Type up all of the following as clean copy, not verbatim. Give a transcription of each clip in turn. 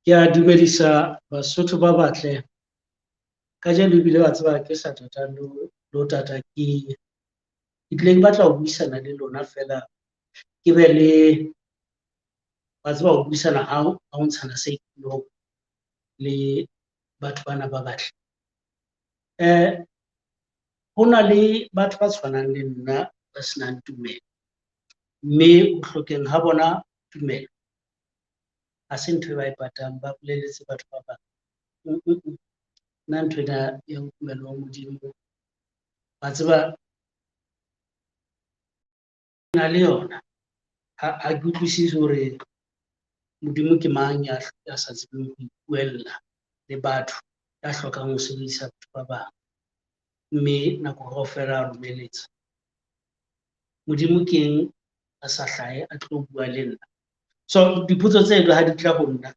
Ke a dumedisa Basotho ba batle. Kajeno ebile wa tseba ke sa tata le ho tata ke tlile ke batla ho buisana le lona feela ke be le, wa tseba ho buisana ha ho ntshana se le batho bana ba batle. Ho na le batho ba tshwanang le nna ba senang tumelo, mme ho hlokeng ha bona tumelo ha se ntho e ba e patang, ba bolelletse batho ba bang. Nna nthwena ya ho dumela ho Modimo, wa tseba na le yona ha ke utlwisisi hore Modimo ke mang ya sa tsebeng ho ipuella le batho, ya hlokang ho sebedisa batho ba bang, mme nako kaofela a romeletsa. Modimo keng a sa hlahe a tlo bua le nna? So dipotso tseno ha di tla ho nna,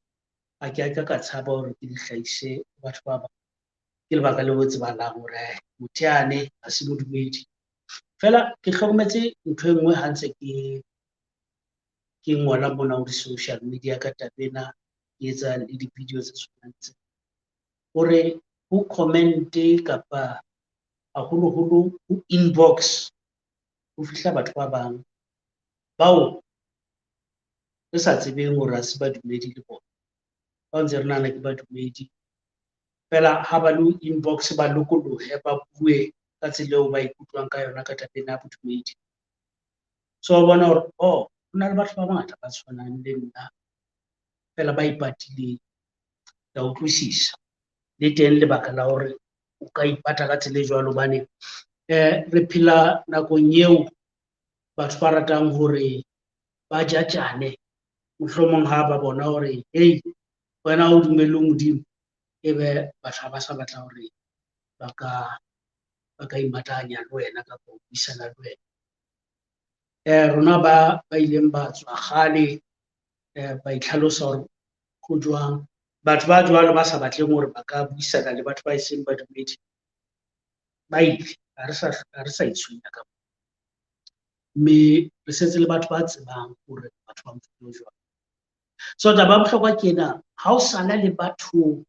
ha ke a ka ka tshaba hore ke di hlahise batho ba bang. Ke lebaka leo tsebahalang hore motho yane ha se modumedi. Feela ke hlokometse ntho e nngwe ha ntse ke ngola mona ho di-social media ka taba ena, ke etsa le di-video tse tshwanang tsena. Hore ho comment-e kapa haholoholo ho inbox ho fihla batho ba bang bao re sa tsebeng hore ha se badumedi le bona. Ba ntse re nahana ke badumedi, feela ha ba le ho inbox ba lokolohe ba bue ka tsela eo ba ikutlwang ka yona ka taba ena ya bodumedi. So o bona hore oh, hona le batho ba bangata ba tshwanang le nna feela ba ipatileng. Ke a utlwisisa le teng lebaka la hore o ka ipata ka tsela e jwalo hobane re phela nakong eo batho ba ratang hore ba jatjane, mohlomong ha ba bona hore hei wena ha o dumelle ho Modimo, ebe batho ha ba sa batla hore ba ka imatahanya le wena kapa ho buisana le wena. Rona ba ileng ba tswa kgale ba itlhalosa hore ho jwang, batho ba jwalo ba sa batleng hore ba ka buisana le batho ba eseng badumedi ba ile, ha re sa itshwenya ka bona. Mme re setse le batho ba tsebang hore batho ba mofuta o jwang. So taba ya bohlokwa ke ena, ha o sala le batho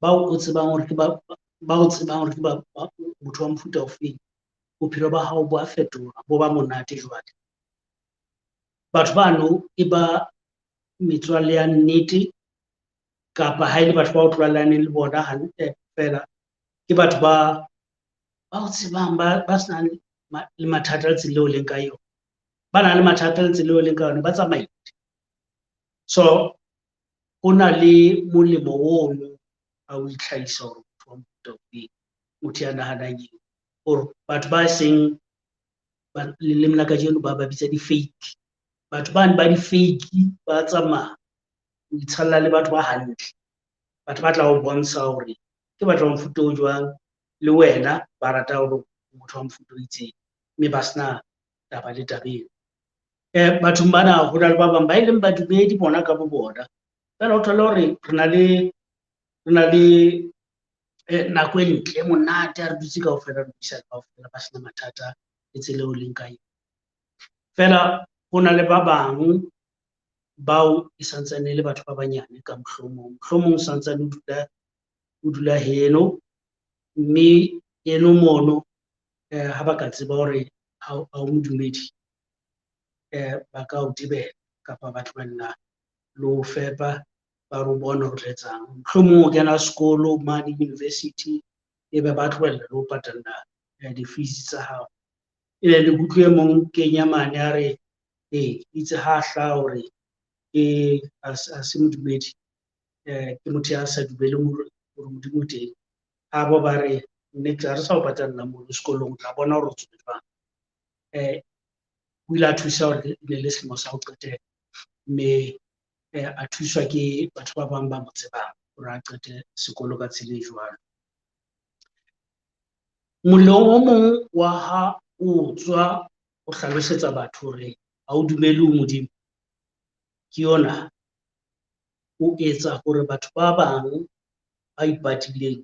bao o tsebang hore ke ba o tsebang hore ke ba motho wa mofuta ofeng, bophelo ba hao bo a fetoha, bo ba monate jwale. Batho bano e ba metswalle ya nnete, kapa ha ele batho ba o tlwaelaneng le bona hantle feela, ke batho ba o tsebang, ba senang le mathata le tsela eo leng ka yona. Ba nang le mathata le tsela eo leng ka yona, ba tsamaile. So ho na le molemo ono ha o itlhahisa hore motho wa mofuta ofeng, motho ya nahanang eng, hore batho ba seng leleme la kajeno ba bitsa di-fake. Batho bane ba di-fake ba tsamaya o itshalla le batho ba hantle, batho ba tla o bontsha hore ke batho ba mofuta o jwang, le wena ba rata hore motho wa mofuta o itseng, mme ba sena taba le taba eo. Bathong bana ho na le ba bang ba e leng badumedi bona ka bo bona, feela o thole hore re na le nako e ntle monate ha re dutse kaofela, re buisana kaofela, ba sena mathata le tsela eo leng ka yona. Feela ho na le ba bang bao e santsane e le batho ba banyane ka mohlomong, mohlomong o santsane o dula heno, mme heno mono ha ba ka tseba hore ha o modumedi, ba ka o tebela kapa ba tlohella le ho fepa, ba re o bone hore o tla etsang. Mohlomong o kena sekolo mane university, ebe ba tlohella le ho patalla di-fees tsa hao. Ebe le kutlwe e mong Kenya mane a re ee, itse ha hlaha hore ke ha se modumedi, ke motho ya sa dumeleng hore Modimo o teng. Ha bo ba re nnete ha re sa o patalla mono sekolong, o tla bona hore o tswe jwang. O ile a thusa hore e ne le selemo sa ho qetela, mme a thuswa ke batho ba bang ba mo tsebang hore a qete sekolo ka tsela e jwalo. Molemo o mong wa ha o tswa o hlalosetsa batho hore ha o dumele ho Modimo, ke yona o etsa hore batho ba bang ba ipatileng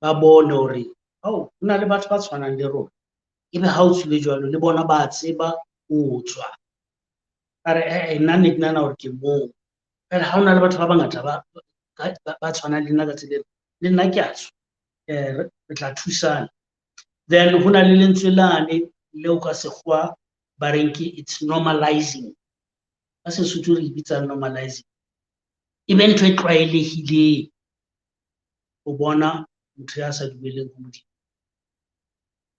ba bone hore ho na le batho ba tshwanang le rona. Ebe ha o tswile jwalo le bona ba tseba o tswa. Ba re nna ne ke nahana hore ke mong. Fela ha hona le batho ba bangata ba tshwanang le nna ka tsela ena, le nna ke a tswa, re tla thusana. Then ho na le lentswe lane leo ka sekgowa ba reng ke it's normalizing. Ka Sesotho re e bitsa normalizing. E be ntho e tlwaelehileng ho bona motho ya sa dumeleng ho Modimo.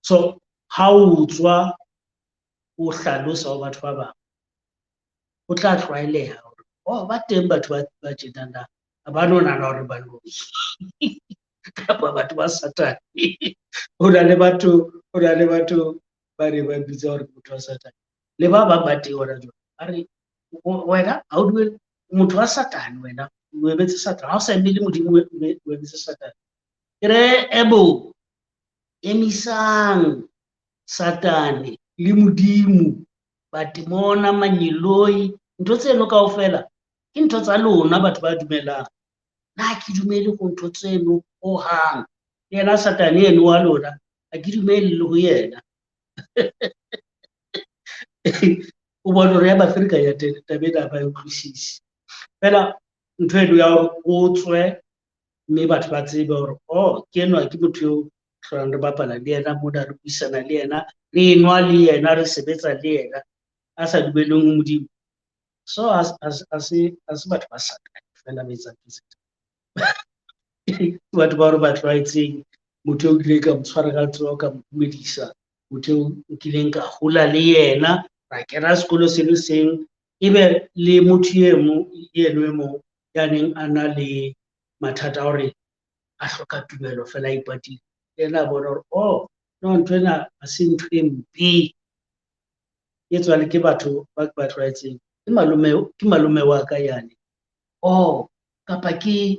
So ha o tswa o hlalosa ho batho ba bang, ho tla tlwaeleha hore oh ba teng batho ba tjenana, ha ba no nahana hore baloi kapa batho ba Satane. Ho na le batho, ho na le batho ba ne ba bitsa hore motho wa Satane. Le ba bang ba teng hona jwale, ba re wena ha o dumele motho wa Satane, wena o emetse Satane, ha o sa emele Modimo o emetse Satane. Ke re ebo emisang Satane le Modimo, batemona, manyeloi, ntho tseno kaofela ke ntho tsa lona batho ba dumelang. Nna ha ke dumele ho ntho tseno hohang. Yena Satane eno wa lona ha ke dumele le ho yena. O bone hore ya ba ferekanya taba ena ha ba e utlwisise. Fela ntho eno ya hore o tswe mme batho ba tsebe hore oh ke enwa ke motho eo hlolang re bapala le yena mona, re buisana le yena, re enwa le yena, re sebetsa le yena, a sa dumeleng ho Modimo. So ha se batho ba Satane fela ba etsang ntho tsena. Ke batho ba hore ba tlwaetseng motho eo kileng ka mo tshwara ka letsoho ka mo dumedisa, motho eo nkileng ka hola le yena, ra kena sekolo se le seng, ebe le motho eno e mong ya neng a na le mathata a hore a hloka tumelo fela a ipatile. Yena a bona hore oh no ntho ena ha se ntho e mpe, e tswa le ke batho ba ke ba tlwaetseng, ke malome wa ka yane, oh kapa ke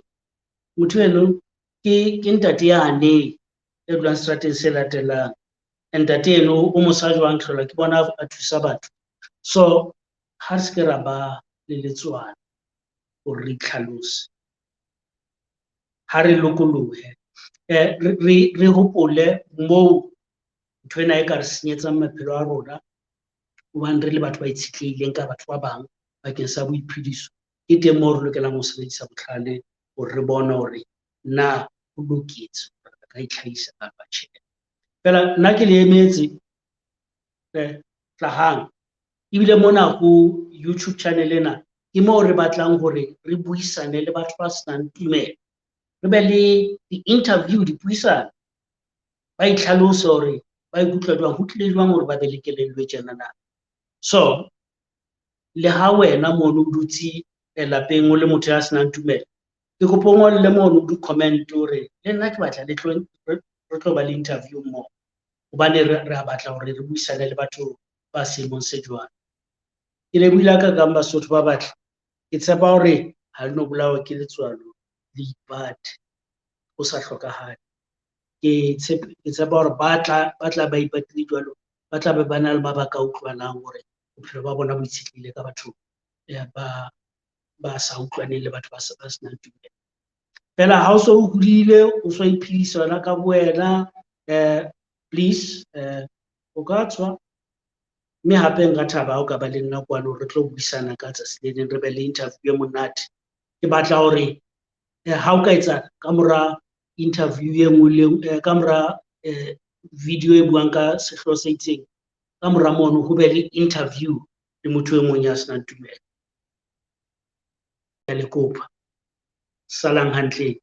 motho eno ke ntate yane e dulang seterateng se latelang, ntate eno o mosa jwang, hlola ke bona a thusa batho. So ha re se ke ra ba le letswalo hore re itlhalose, ha re lokolohe, re hopole moo ntho ena e ka re senyetsang maphelo a rona, hobane re le batho ba itshetlehileng ka batho ba bang bakeng sa boiphediso. Ke teng moo re lokelang ho sebedisa botlhale hore re bone hore na ho loketse hore re ka itlhahisa kapa tjhe. Fela nna ke le emetse, tlahang. Ebile mona ho YouTube channel ena ke moo re batlang hore re buisane le batho ba senang tumelo, re be le di-interview, dipuisano, ba itlhalose hore ba ikutlwa jwang, ho tlile jwang hore ba be le kelello e tjenana. So le ha wena mono o dutse lapeng o le motho ya senang tumelo, ke kopa o ngolle mono di-comment hore le nna ke batla le tlo re tlo ba le interview mmoho, hobane re a batla hore re buisane le batho ba seemong se jwalo. Ke lebohile ka kang Basotho ba batle, ke tshepa hore ha le no bolawa ke letswalo, le ipate ho sa hlokahale. Ke tshepa hore ba tla ba ipatile jwalo, ba tla be ba na le mabaka a utlwalang hore bophelo ba bona bo itshetlehile ka batho ba sa utlwaneng le batho ba senang tumelo. Fela ha o so o hodile, o so iphedisa wena ka bowena, please, o ka tswa. Mme hape nka thaba ha o ka ba le nna kwano re tlo buisana ka tsatsi le leng, re be le interview e monate. Ke batla hore ha o ka etsa ka mora interview e nngwe le ka mora video e buang ka sehlooho se itseng, ka mora mono ho be le interview le motho e mong ya senang tumelo. Ke a le kopa, salang hantle.